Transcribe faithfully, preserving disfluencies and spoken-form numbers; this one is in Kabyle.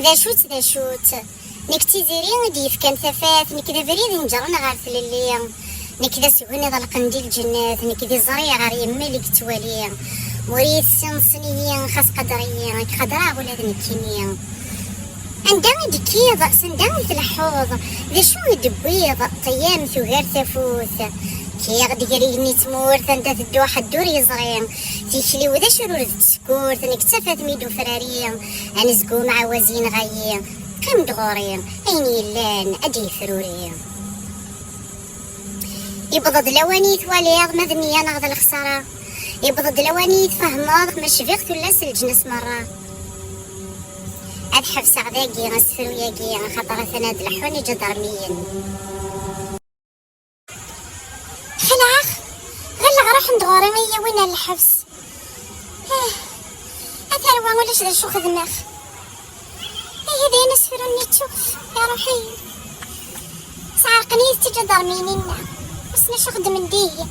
D acu-tt, d acu-tt? Nekk d tiziri i d-yefkan tafat, nekk d abrid ineǧren ɣer tlelli. Nekk d asgen iḍelqen di lǧennet, nekk d iẓri ɣer yemmel i yettwali. Ur iyi-tessinḍsen-iyi, xas qader-iyi, ad k-qadreɣ ula d nekkini. Anda i d-tekkiḍ, s anda i tleḥḥuḍ, d acu i d-tewwiḍ, ṭṭyam tugar tafut. Kkiɣ-d gar igenni d tmurt, anda tedduḥ ḥedd ur yeẓri. Tikli-w d acrur d tsekkurt, nekk d tafat mi d-ufrari. Anezgum ɛawaz yenɣa-yi, qqim-d ɣur-i, ayen yellan ad d-yefruri. Yewweḍ-d lawan i yi-twaliḍ, ma d nniya neɣ d lexsara. Yewweḍ-d lawan i yi-tfehmeḍ, ma cbiɣ tullas leǧnas merra. Ad ḥebseɣ dagi asefru-yagi, axaṭer atan ad leḥḥun iǧadarmiyen. Xelɛeɣ, ɣelleɣ ruḥen-d ɣur-i ad yi-yawin ar lḥebs. Ah, a tarwa, ulac d acu xedmeɣ. Ihi d ayen asefru-nni ttuɣ, iruḥ-iyi. Sɛerqen-iyi-t iǧadarmiyen-inna. Wissen acu xeddmen dihi.